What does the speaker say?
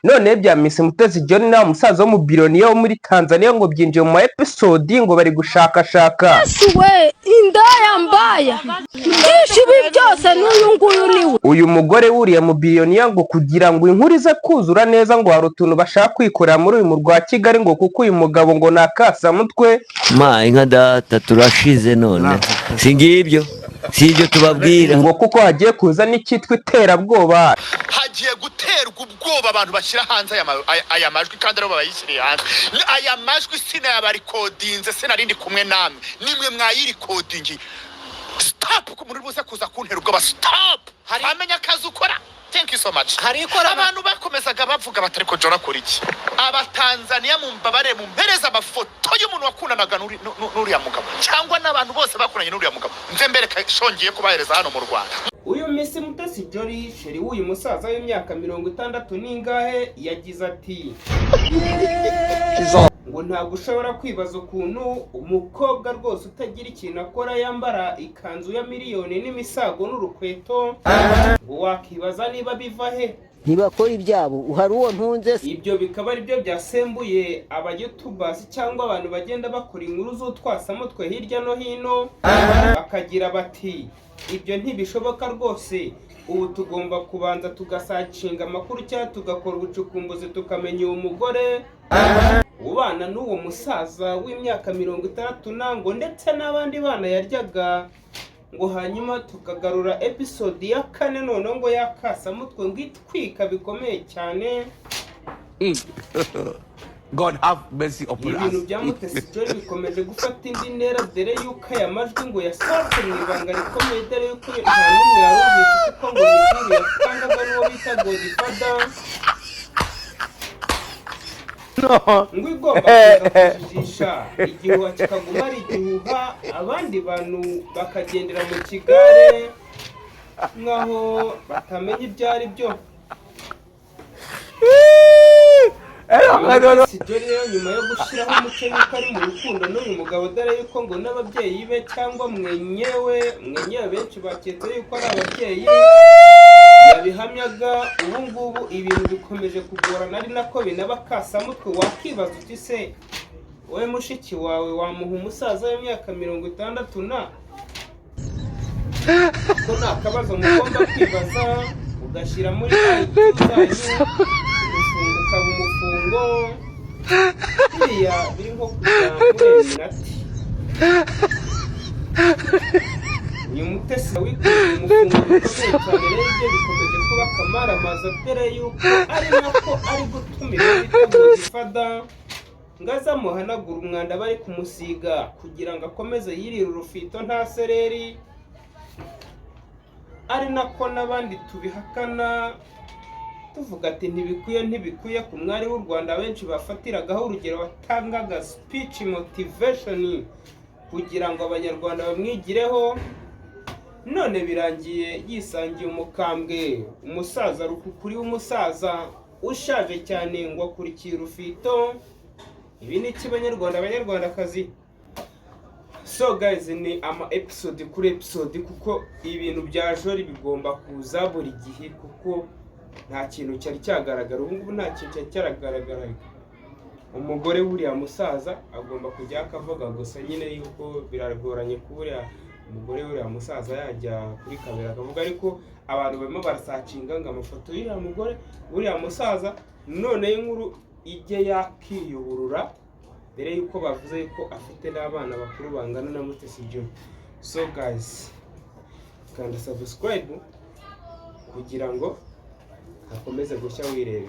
None bya Miss Mutesi Jolly na musaza wo mu billionaire wo muri Tanzania ngo byinjiye mu ma episode, ngo bari gushakashaka. Yesu we, indaya mbaya byinshi, ibi byose n'uyu nguyu ni we. Uyu mugore wuriya mu billionaire, ngo kugira ngo inkuru ize kuzura neza, ngo hari utuntu bashaka kwikorera muri uyu murwa wa Kigali, ngo kuko uyu mugabo ngo ni akasamutwe. Ma inka data, turashize none. Si ngibyo, si ibyo tubabwira. Ngo kuko hagiye kuza n'icyitwa iterabwoba. Hagiye guterwa ubwoba abantu bashyira hanze aya majwi, kandi aribo bayishyiriye hanze. Aya majwi sinayabarecordinze, sinarindi kumwe namwe, nimwe mwayirecordingiye. Stop ku muntu uri buze kuza kuntera ubwoba. Stop, amenya akazi ukora. Thank you so much. Hari ikorana- Abantu bakomezaga bavuga bati: "Ariko Jora akora iki?" Abatanzaniya, mumbabare mumpereze amafoto y'umuntu wakundanaga n'uriya mugabo, cyangwa n'abantu bose bakundanye n'uriya mugabo, nze mbereka shongiye kubahereza hano mu Rwanda. Uyu Miss Mutesi Jolly, chéri w'uyu musaza w'imyaka 60 n'ingahe, yagize ati ngo ntabwo ushobora kwibaza ukuntu umukobwa rwose utagira ikintu akora yambara ikanzu ya miliyoni n'imisago n'urukweto, ngo wakibaza niba biva he. Ntibakora ibyabo, hari uwo ntunze se? Ibyo bikaba ari byo byasembuye abayoutubers cyangwa abantu bagenda bakora inkuru z'utwasamutwe hirya no hino, bakagira bati: "Ibyo ntibishoboka rwose, ubu tugomba kubanza tugasearchinga amakuru cyangwa tugakora ubucukumbuzi, tukamenya uwo mugore ubana n'uwo musaza w'imyaka 60 nango ndetse n'abandi bana yaryaga", ngo hanyuma tukagarura episode ya kane noneho ngo yakasamutwe, ngo itwika bikomeye cyane. God have mercy upon Ibintu us. bya Mutesi Jolly bikomeje gufata indi ntera, dore yuko aya majwi ngo yasohotse mu ibanga rikomeye, dore yuko nta n'umwe wari ubizi, kuko ngo ni inkuru yatangaga n'uwo bita Godfather, ngo igomba kuza kujijisha igihuha kikaguma ari igihuha, abandi bantu bakagendera mu kigare nk'aho batamenya ibyo ari byo. Mutesi Jolly rero, nyuma yo gushyiraho umuco yuko ari mu rukundo n'uyu mugabo, dore yuko ngo n'ababyeyi be cyangwa mwenyewe mwenyewe, benshi baketse yuko ari ababyeyi, yabihamyaga, ubu ngubu ibintu bikomeje kugorana, ari nako binaba kasamutwe. Wakibaza uti: "Se wowe mushiki wawe wamuha umusaza w'imyaka 60 na?" Ko ni akabazo mugomba kwibaza, ugashyira muri IQ zanyu, umufungo ukaba umufungo. Biriya biri nko kujya muri Illuminati. Uyu Mutesi wikoreye umufungo bikomeye cyane rero, ibyo bikomeje kuba akamaramaza, dore yuko ari nako ari gutumira bita Godfather ngo aze amuhanagure umwanda bari kumusiga, kugira ngo akomeze yirire urufito nta sereri, ari nako n'abandi tubihakana tuvuga ati: "Ntibikwiye, ntibikwiye." Ku mwari w'u Rwanda benshi bafatiragaho urugero, watangaga speech motivation kugira ngo Abanyarwanda bamwigireho, none birangiye yisangiye umukambwe, umusaza rukukuri, w'umusaza ushaje cyane, ngo akurikiye urufito. Ibi ni iki, Banyarwanda, Abanyarwandakazi? So guys, ni ama episode kuri episode, kuko ibintu bya Jolly bigomba kuza buri gihe, kuko nta kintu cyari cyagaragara. Ubu ngubu nta kintu cyari cyaragaragara. Umugore w'uriya musaza agomba kujya akavuga gusa nyine yuko biragoranye kuba uriya umugore w'uriya musaza yajya kuri kamera akavuga, ariko abantu barimo barasearchinga ngo amafoto y'uriya mugore w'uriya musaza, noneho inkuru ijye yakiyuburura, mbere yuko bavuze yuko afite n'abana bakuru bangana na Mutesi Jolly. So guys, kanda subscribe kugira ngo hakomeze gushya wirebe.